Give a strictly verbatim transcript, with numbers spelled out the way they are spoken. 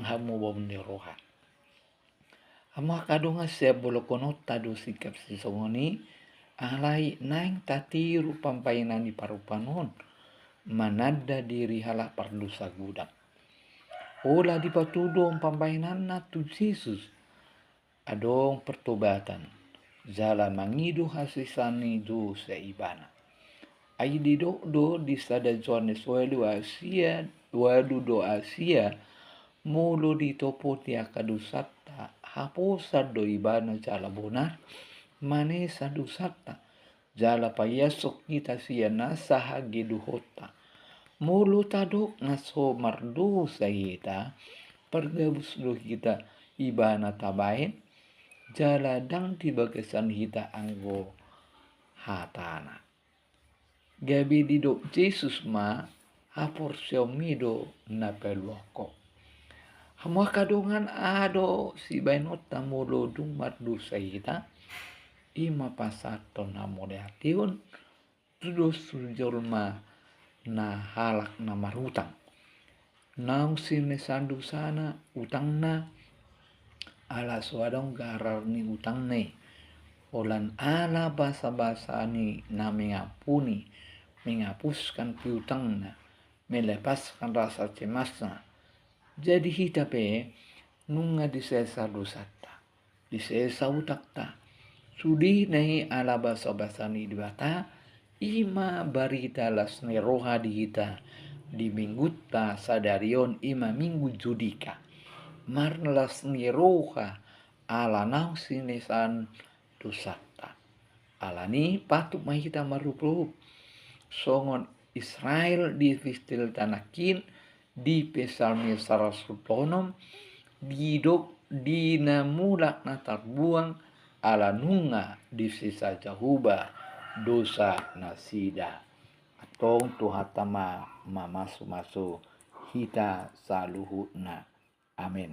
hamubaon ni roha. Hamu angka dongan, sian bolonta do sikap sisongon i, alai naeng tatiru pambahenan ni parompuan on mananda diri halak pardosa godang. Holan dipatudu on pambahenanna tu Jesus, adong pertobatan, jala mangido hasesaan ni dosa ibana. Ai didok do di sada Johannes ualu ayat sia, ualu do ayat sia, molo ditopoti angka dosanta, haposan do ibana jala bonar manesa dosanta, jala paiashon hita sian nasa hageduhonta. Molo tadok na so mardosa hita, pargabus do hita ibana tabaen, jala ndang di bagasan hita anggo hatana. Gabe didok Jesus ma, haporseaonmi do na paluahon ho. Hamu angka dongan, aha do sibaenonta molo dung mardosa hita? I ma pasahathon hamuliateon tu dos tu jolma na halak na marutang. Naung sinesaan dosana utangna, ala so adong garar ni utangna i. Holan ala basabasa ni na mengampuni, menghapuskan piutangna, melepaskan rasa cemasna. Jadi hita pe nunga disesa dosanta, disesa utangta. Sudena i ala basabasa ni Debata, i ma barita las ni roha di hita di minggunta sadari on, i ma Minggu Judika. Marlas ni roha ala naung sinesaan dosanta. Alani patut ma hita marup-rup songon Israel di epistelta nangkin, di Psalmen saratus onom, didok di na mulak na tarbuang, ala nunga disesa Jahowa dosa nasida. Antong Tuhanta ma mamasu-masu hita saluhutna. Amen.